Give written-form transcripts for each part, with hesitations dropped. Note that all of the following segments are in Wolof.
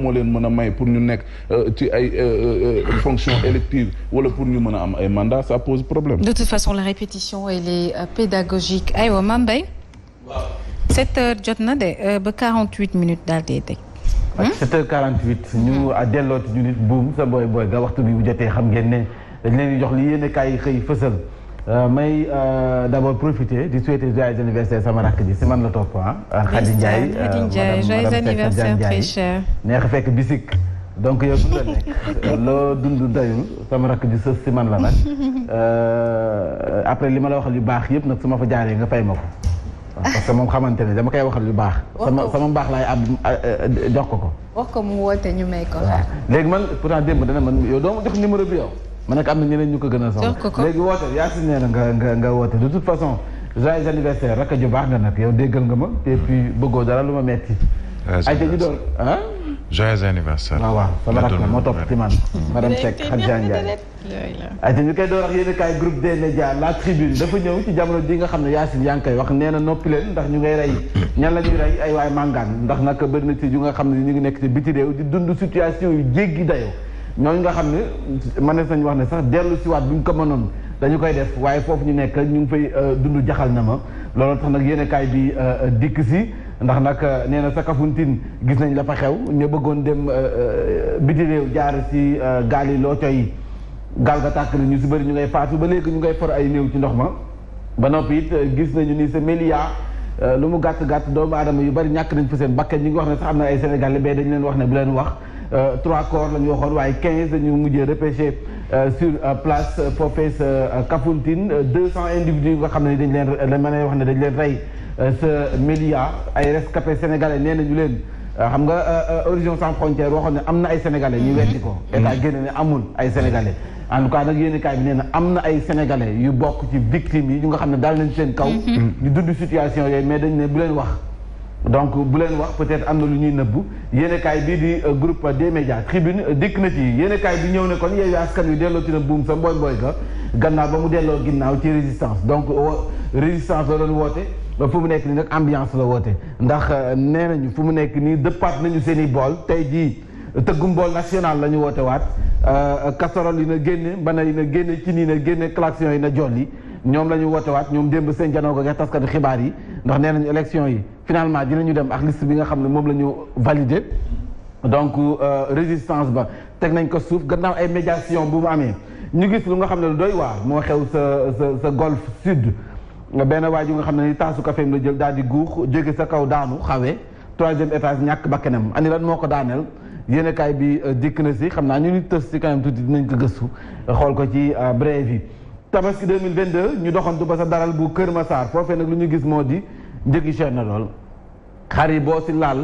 moo leen mën a may pour ñu nekk ci ay fonction élective wala pour ñu mën a am ay mandat ça pose problème. De toute façon la répétition elle est pédagogique aywa Mame Mbaye. waaw 7 heures jot na de ba 48 minutes daal di teg. 7h48 ñu dellooti ñu nit buum sa booy ga waxtu bi bu jotee xam ngeen ne dañ leen di jox li yéen kaay xëy fësal may d'abord profiter di souhaiter joyeux anniversaire sama rakk ji si man la topp Khady Ndiaye joyeux anniversaire très cher neex fekk bisik donc yow dund la nekk loo dund dayul sama rakk ji sës si man la nag après li ma la waxal yu baax yëpp nag su ma fa jaaree nga fay ma ko parce que moom xamante ne dama koy waxal lu baax. sama mbaax laay ab jox ko. wax ko mu woote ñu may ko. waaw léegi man pourtant démb dana man yow doo ma jox numéro bi yow. ma nekk am na ñeneen ñu ko gën a soxla. jox ko léegi woote yaa si nee na nga woote de toute façon joyeux anniversaire rakk ju baax nga nag yow déggal nga ma et puis bëggoo dara lu ma metti. ay ñu doon ah. joyeux anniversaire. waaw sama rakk la moo topp ci man. madame Seck Khadija Ndiaye. ay ñu koy door ak yéen kaay groupe des médias la tribune dafa ñëw ci jamono ji nga xam ne Yacine yaa ngi koy wax nee na noppi leen ndax ñu ngay rey ñan la ñuy rey ay waay màngaan ndax nag bëri na ci yu nga xam ne ñu ngi nekk ci biti réew di dund situation yu jéggi dayoo ñooñu nga xam ne mënees nañu wax ne sax dellu si waat bu ñu ko mënoon dañu koy def waaye foofu ñu nekk ñu ngi fay dund jaxal na ma loolu tax nag yéen kaay bi dikk si ndax nag nee na sa Kafountine gis nañ la fa xew ñu bëggoon dem biti réew jaar si gaal yi loo coy gaal ga tàkk na ñu si bëri ñu ngay faatu ba léegi ñu ngay for ay néew ci ndox ma ba noppi it gis nañu ni sa Mélia lu mu gàtt doomu aadama yu bëri ñàkk nañ fa seen bakkan ñi ngi wax ne sax am na ay Sénégalais mais dañu leen wax ne bu leen wax 3 corps la ñu waxoon waaye 15 dañu mujjee repêché sur place foofee sa Kafountine 200 individus nga xam ne dañ leen mën a wax ne dañ leen rey sa Mélia ay rescapés sénégalais nee nañu leen xam nga Horizon Sans Frontières waxoon ne am na ay sénégalais ñu weddi ko état génne ne amul ay sénégalais en tout cas nag yéen kaay bi nee na am na ay sénégalais yu bokk ci victimes yi ñu nga xam ne daal nañ seen kaw ñu dund situation yooyu mais dañ ne bu leen wax donc bu leen wax peut-être am na lu ñuy nëbbu yéen kaay bii di groupe des médias tribune dikk na ci yéen kaay bi ñëw ne kon Yewwi Askan Wi delloo ci na buum sa mbooy ga gannaaw ba mu delloo ginnaaw ci résistance donc résistance la doon woote fu mu nekk nii nag ambiance la woote ndax nee nañu fu mu nekk nii dëppaat nañu seen i bool tey jii tëggum bool national la ñu woote waat casserole yi na génne mbana yi na génne cin yi na génne klaxon yi na jolli ñoom la ñu woote waat ñoom démb seen janoo ko taskatu xibaar yi ndax nee nañu élection yi finalement dinañu dem ak liste bi nga xam ne moom la ñu validé donc résistance ba teg nañ ko suuf gannaaw ay médiation bu mu amee ñu gis lu nga xam ne lu doy waar moo xew sa golfe sud benn waa ji nga xam ne ni taasu kafeem la jël daal di guux jóge sa kaw daanu xawee 3e étage ñàkk bakkanam ani lan moo ko daaneel yéenekaay bi dikk na si xam naa ñu ni tës si kanam tuuti dinañ ko gëstu xool ko ci brève yi tabaski 2022 ñu doxantu ba sa daral bu Kër Massar foofee nag lu ñu gis moo di njëg yi cher na lool xar yi boo si laal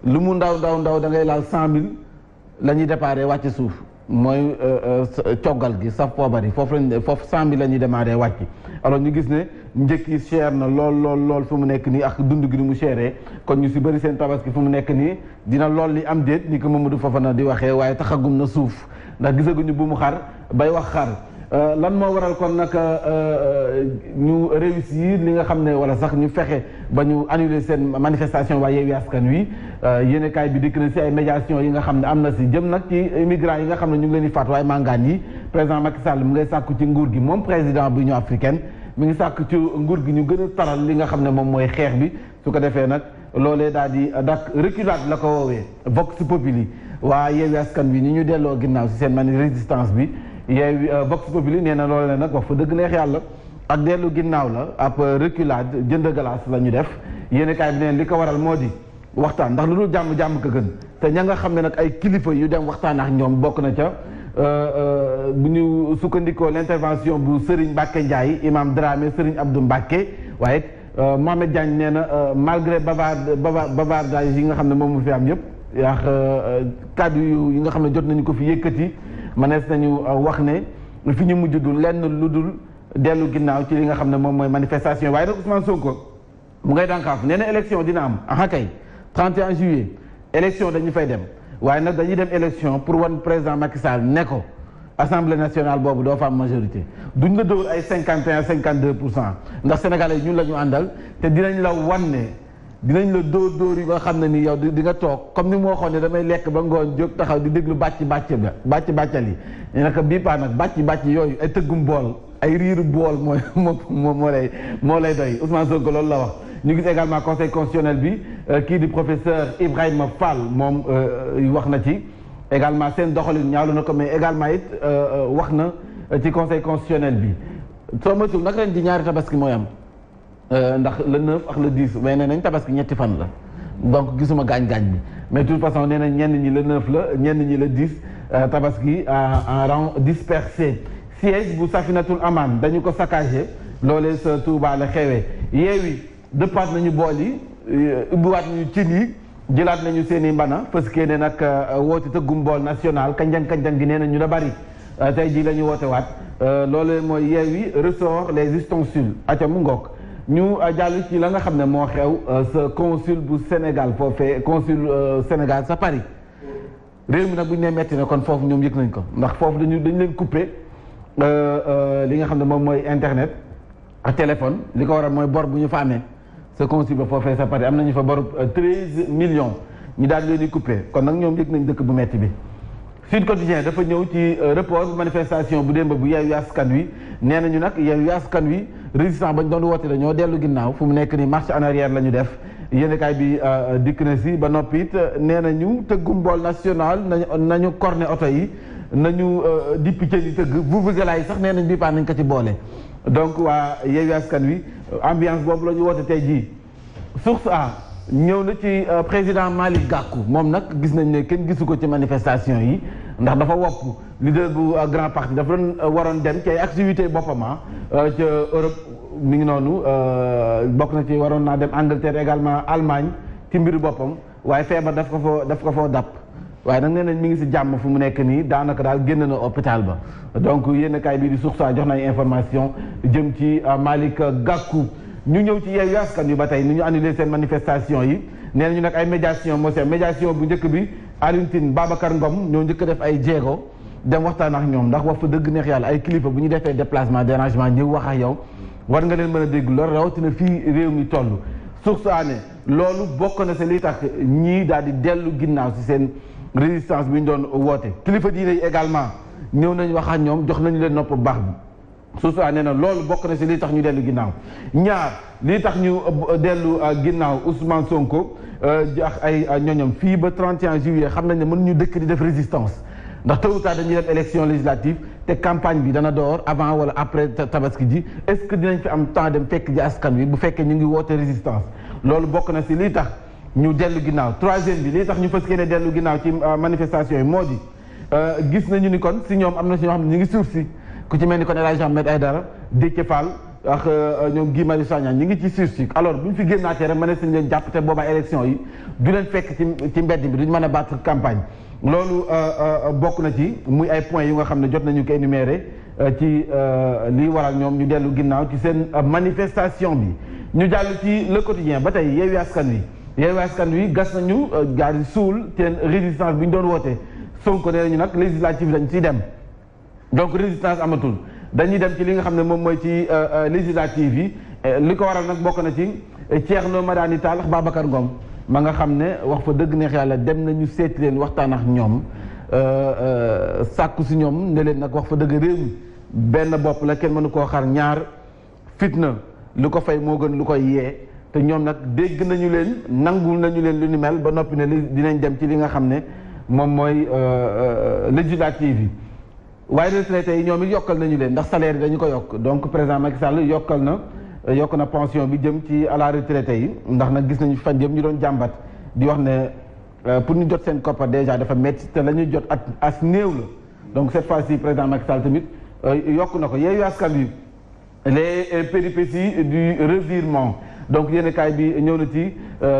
lu mu ndaw da ngay laal 100 000 la ñuy déparé wàcc suuf mooy coggal gi saf poobar yi foofu 100 000 la ñuy démarré wàcc alors ñu gis ne njëkk yi cher na lool fu mu nekk nii ak dund gi ni mu chéré kon ñu si bëri seen tabaski fu mu nekk nii dina lool li am déet ni ko Mamadou Fofana di waxee waaye taxagum na suuf ndax gisaguñu bu mu xar bay wax xar lan moo waral kon nag ñu réussir li nga xam ne wala sax ñu fexe ba ñu annuler seen manifestation waaye Yewwi Askan Wi yéenekaay bi dikk na si ay médiation yi nga xam ne am na si jëm nag ci immigrants yi nga xam ne ñu ngi leen di faat waaye màngaan yi président Macky Sall mu ngay sàkku ci nguur gi moom président bu Union africaine mi ngi sàkk ci nguur gi ñu gën a taral li nga xam ne moom mooy xeex bi su ko defee nag loolee daal di dak reculade la ko woowee vox populi waa Yewwi Askan Wi ñu delloo ginnaaw si seen résistance bi Yewwi vox populi nee na loolee nag wax fa dëgg neex yàlla ak dellu ginnaaw la ab reculade jënd glace la ñu def yéenekaay bi neen li ko waral moo di waxtaan ndax lu dul jàmm ko gën te ña nga xam ne nag ay kilifa yu dem waxtaan ak ñoom bokk na ca bu ñu sukkandikoo l'intervention bu Serigne Mbacke Ndiaye imam Dramé Serigne Abdou Mbacke waaye Mohamed Diagne nee na malgré bavardage yi nga xam ne moom mu fi am yëpp yaax kàddu yi nga xam ne jot nañu ko fi yëkkati mënees nañu wax ne fi ñu mujj dul lenn lu dul dellu ginnaaw ci li nga xam ne moom mooy manifestation waaye nag Ousmane Sonko mu ngay dànkaaf nee na élection dina am aha kay 31 juillet élection dañu fay dem waaye nag dañuy dem élection pour wan président Macky Sall ne ko assemblée nationale boobu doo fa am majorité duñ la dóor ay 51-52% ndax sénégalais ñun la ñu àndal te dinañ la wan ne dinañ la dóor yi nga xam ne ni yow di nga toog comme ni mu waxoon ne damay lekk ba ngoon jóg taxaw di déglu bàccal yi ñu ne ko bii paa nag bàcc yooyu ay tëggum bool ay riiru bool moo lay doy Ousmane Sonko loolu la wax. ñu gis également conseil constitutionnel bi kii di professeur Ibrahima Fall moom wax na ci également seen doxalin ñaawlu na ko mais également it wax na ci conseil constitutionnel bi soo moytuwul nag ren di ñaari tabaski mooy am ndax le 9 ak le 10 mais nee nañ tabaski ñetti fan la donc gisuma gaañ-gaañ bi mais de toute façon nee nañ ñenn ñi le 9 la ñenn ñi le 10 tabaski en rang dispersé siège bu Safinatul Aman dañu ko saccagé loolee sa Touba la xewee Yewwi dëppaat nañu bool yi ubbiwaat nañu cin yi jëlaat nañu seen i mbana parce que ne nag woote tëggum bool national kanjang gi nee na ñu la bari tey jii la ñu woote waat loolu mooy Yewwi ressort les ustensiles aca mu ngoog ñu jàll ci la nga xam ne moo xew sa consul bu Sénégal foofee consul Sénégal sa Paris réew mi nag bu ñu nee metti na kon foofu ñoom yëg nañ ko ndax foofu dañ leen coupé li nga xam ne moom mooy internet ak téléphone li ko waral mooy bor bu ñu fa amee sa consul ba foofee sa Paris am nañu fa bor 13 millions ñu daal leen di coupé kon nag ñoom yëg nañ dëkk bu metti bi Sud Quotidien dafa ñëw ci report bu manifestation bu démb bu Yewwi Askan Wi nee nañu nag Yewwi Askan Wi résistance bañ doon woote dañoo dellu ginnaaw fu mu nekk ni marche en arrière la ñu def yéenekaay bi dikk na si ba noppi it nee nañu tëggum bool national nañu corné oto yi nañu dippi cë yi tëgg vuvuzela yi sax nee nañ bi paa nañ ko ci boole donc waa Yewwi Askan Wi ambiance boobu la ñu woote tey jii source a ñëw na ci président Malick Gakou moom nag gis nañ ne kenn gisu ko ci manifestation yi ndax dafa wopp leader bu grand parti dafa doon waroon dem ci ay activité boppam ca Europe mi ngi noonu bokk na ci waroon naa dem Angleterre également Allemagne ci mbiru boppam waaye feebar daf ko foo dàpp waaye nag nee nañ mi ngi si jàmm fu mu nekk nii daanaka daal génn na hôpital ba donc yéen kaay bii di Source A jox nañ information jëm ci Malick Gakou. ñu ñëw ci Yewwi Askan Wi ba tey ni ñu annulé seen manifestation yi nee nañu nag ay médiation moo seen médiation bu njëkk bi Alioune Tine Babacar Ngom ñoo njëkk def ay jéego dem waxtaan ak ñoom ndax wax fa dëgg neex yàlla ay kilifa bu ñu defee déplacement dérangement ñëw wax ak yow war nga leen mën a dégg loolu rawatina fii réew mi toll Source A ne loolu bokk na si li tax ñii daal di dellu ginnaaw si seen résistance bi ñu doon woote kilifa diine yi également ñëw nañ wax ak ñoom jox nañu leen nopp bu baax bi Source A nee na loolu bokk na si lii tax ñu dellu ginnaaw ñaar lii tax ñu dellu ginnaaw Ousmane Sonko ak ay ñoñom fii ba 31 juillet xam nañ ne mënuñu dëkk di def résistance ndax tôt ou tard dañuy def élection législative te campagne bi dana door avant wala après tabaski ji est-ce que dinañ fi am temps dem fekk ji askan wi bu fekkee ñu ngi woote résistance loolu bokk na si lii tax ñu dellu ginnaaw troisième bi lii tax ñu fas yéene dellu ginnaaw ci manifestation yi moo di gis nañu ni kon si ñoom am na si ñoo xam ne ñu ngi suuf si ku ci mel ni kon El Hadj Ahmed Aïdara Déthié Fall ak ñoom Guy Marius Sagna ñi ngi ci sursis alors bu ñu fi génnaatee rek mënees nañ leen jàpp te boobaa élection yi du leen fekk ci mbedd bi duñ mën a battre campagne loolu bokk na ci muy ay points yu nga xam ne jot nañu ko énuméré ci lii waral ñoom ñu dellu ginnaaw ci seen manifestation bi ñu jàll ci le quotidien ba tey Yewwi Askan Wi gas nañu gaar yi suul seen résistance bi ñu doon woote Sonko nee nañu nag législative dañ ciy dem donc résistance amatul dañuy dem ci li nga xam ne moom mooy ci législative yi li ko waral nag bokk na ci Thierno Madani Tall ak Babacar Ngom ma nga xam ne wax fa dëgg neex yàlla dem nañu seeti leen waxtaan ak ñoom sàkku si ñoom ne leen nag wax fa dëgg réew mi benn bopp la kenn mënu koo xar ñaar fitna lu ko fay moo gën lu koy yee te ñoom nag dégg nañu leen nangul nañu leen lu ni mel ba noppi ne dinañ dem ci li nga xam ne moom mooy législative yi waaye retraité yi ñoom it yokkal nañu leen ndax salaire yi dañu ko yokk donc président Macky Sall yokk na pension bi jëm ci à la retraité yi ndax nag gis nañu fan yëpp ñu doon jàmbat di wax ne pour ñu jot seen koppar déjà dafa métti te la ñuy jot as néew la donc cette fois-ci président Macky Sall tamit yokk na ko Yewwi Askan Wi les péripéties du revirement donc yéen kaay bi ñëw na ci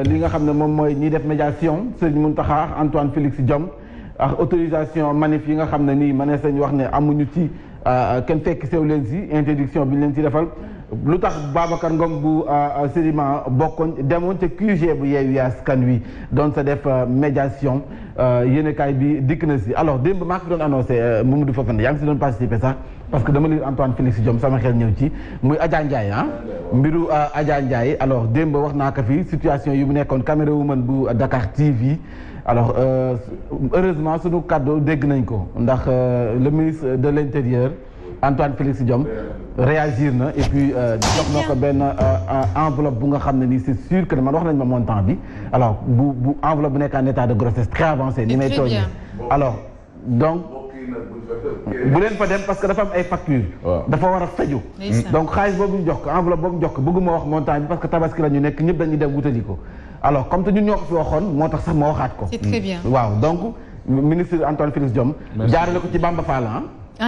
li nga xam ne moom mooy ñiy def médiation Serigne Mountakha Antoine Félix Diome ak autorisation manif yi nga xam ne nii mënees nañu wax ne amuñu ci kenn fekk sew leen si interdiction bi ñu leen si defal lu tax Babacar Ngom bu Sedima bokkoon demoon ca QG bu Yewwi Askan Wi doon sa def médiation yéenekaay bi dikk na si alors démb maa ngi doon annoncé Mamadou Fofana yaa ngi si doon participer sax parce que dama lire Antoine Félix Diome sama xel ñëw ci muy Adja Ndiaye mbiru Adja Ndiaye alors démb wax naa ko fi situation yu mu nekkoon camérawoman bu Dakar TV alors heureusement sunu kàddu dégg nañ ko ndax le ministre de l'Intérieur Antoine Félix Diome réagir na et puis jox na ko benn enveloppe bu nga xam ne nii c'est sûr que man wax nañ ma montant bi alors bu enveloppe bu nekk en état de grossesse très avancé ni may tooñee alors donc bu leen fa dem parce que dafa am ay facture dafa war a faju donc xaalis boobu ñu jox ko enveloppe boobu ñu jox ko bëgguma wax montant bi parce que tabaski la ñu nekk ñëpp dañuy dem wutali ko alors comme te ñun ñoo ko fi waxoon moo tax sax ma waxaat ko c'est très bien waaw donc ministre Antoine Félix Diome jaarale ko ci Bamba Fall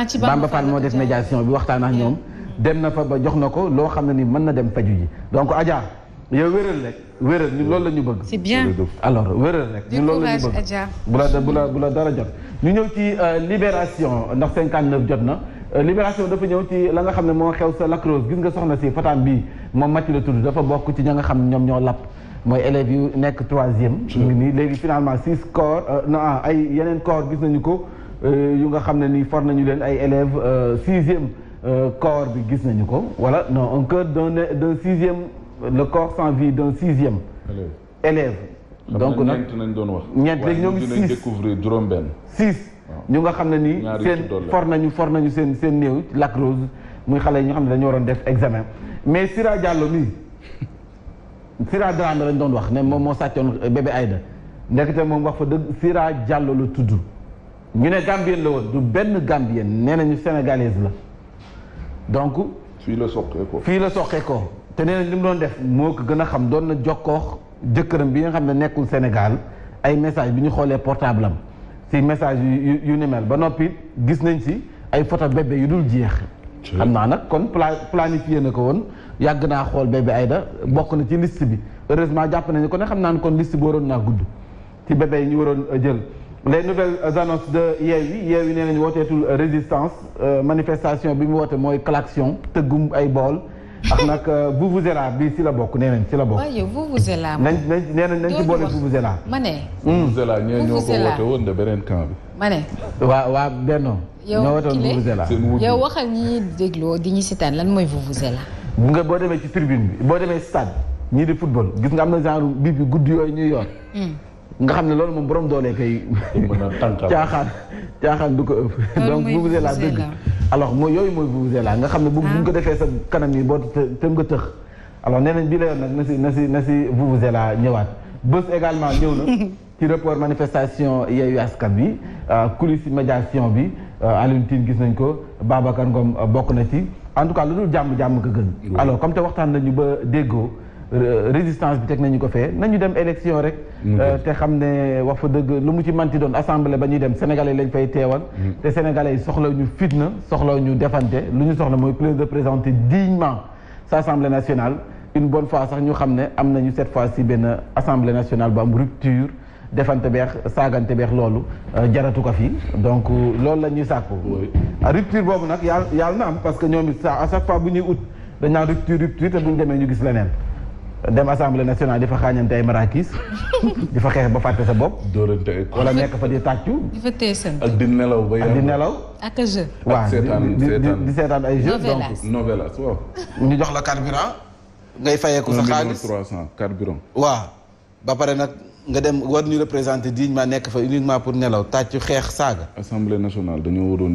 ci Bamba Fall moo def médiation bi waxtaan ak ñoom dem na fa ba jox na ko loo xam ne ni mën na dem faju ji donc Adja yow wéral ñun loolu la ñu bëgg. c'est bien alors wéral rek ñun loolu la ñu bëgg bu la dara jot ñu ñëw ci libération ndax 59 jot na libération dafa ñëw ci la nga xam ne moo xew sa Lac Rose gis nga soxna si Fatam bi moom Mathieu la tudd dafa bokk ci ña nga xam ne ñoom ñoo lapp mooy élèves yu nekk 3e ñu ngi nii léegi finalement 6 corps ay yeneen corps gis nañu ko yu nga xam ne nii for nañu leen ay élèves 6e corps bi gis nañu ko wala non un cœur d'un 6e le corps sans vie d'un 6e élève donc nag nañ doon wax ñeent léegi ñoo ngi 6 découvrir juróom-benn 6 ñu nga xam ne nii seen for nañu seen néew Lac Rose muy xale yi ñoo xam ne dañu waroon def examen mais Sira Diallo mii Sira Dramé lañ doon wax ne moom moo sàccoon bébé Aïda ndekete moom wax fa dëgg Sira Diallo la tudd ñu ne Gambien la woon du benn Gambien nee nañu sénégalaise la donc fii la soqee ko te nee nañ li mu doon def moo ko gën a xam doon na jokkoo jëkkëram bi nga xam ne nekkul Sénégal ay message bi ñu xoolee portable am si message yu ni mel ba noppi gis nañ si ay photo bébé yu dul jeex xam naa nag kon planifié na ko woon yàgg naa xool bébé Aïda bokk na ci liste bi heureusement jàpp nañu ko ne xam naa ne kon liste bi waroon naa gudd ci bébé yi ñu waroon jël les nouvelles annonces de Yewwi nee nañu wooteetul résistance manifestation bi mu woote mooy klaxon tëggum ay bool ak nag vuvuzela bi si la bokk nee nañ si la bokk. waaw yow vuvuzela. nañ ci boole vuvuzela. ma ne. vuvuzela ñoo ko woote woon de beneen camp bi. ma ne. waa Benno. yow ñoo woote woon vuvuzela. yow waxal ñi dégloo di ñu seetaan lan mooy vuvuzela. bu nga boo demee ci tribune bi boo demee stade ñii di football gis nga am na genre bi guddi yooyu ñuy yor. nga xam ne loolu moom borom doole kay. mën a tànqal caaxaan du ko ëpp. donc vuvuzela dëgg. alors mooy yooyu mooy vuvuzela nga xam ne bu ñu ko defee sa kanam yi boo tëm nga tëx alors nee nañ bii la yoon nag na si vuvuzela ñëwaat bés également ñëw na ci report manifestation Yewwi Askan Wi coulisse médiation bi Alioune Tine gis nañ ko Babacar Ngom bokk na ci en tout cas lu dul jàmm ko gën alors comme te waxtaan nañu ba déggoo résistance bi teg nañu ko fee nañu dem élection rek te xam ne wax fa dëgg lu mu ci manti doon assemblée ba ñuy dem sénégalais lañ fay teewal te sénégalais yi soxla ñu fitna soxla ñu defante lu ñu soxla mooy plaisir de présenter dignement sa assemblée nationale une bonne fois sax ñu xam ne am nañu cette fois ci benn assemblée nationale bu am rupture defante beex saagante beex loolu jaratu ko fi donc loolu la ñuy sàkku rupture boobu nag yàlla na am parce que ñoom it à chaque fois bu ñuy ut dañ naan rupture te bu ñu demee ñu gis leneen dem assemblée nationale di fa xaañante ay marakis di fa xeex ba fàtte sa bopp. dóorante ay wala nekk fa di tàccu. di fa teesante ak di nelaw ba ak di nelaw. ak a jeu. waaw di seetaan ay jeux donc novelas waaw. ñu jox la carburant. ngay fayeeku sa xaalis 1 300 carburant. waaw ba pare nag nga dem war ñu représenter dignement nekk fa uniquement pour nelaw tàccu xeex saaga. assemblée nationale dañoo waroon.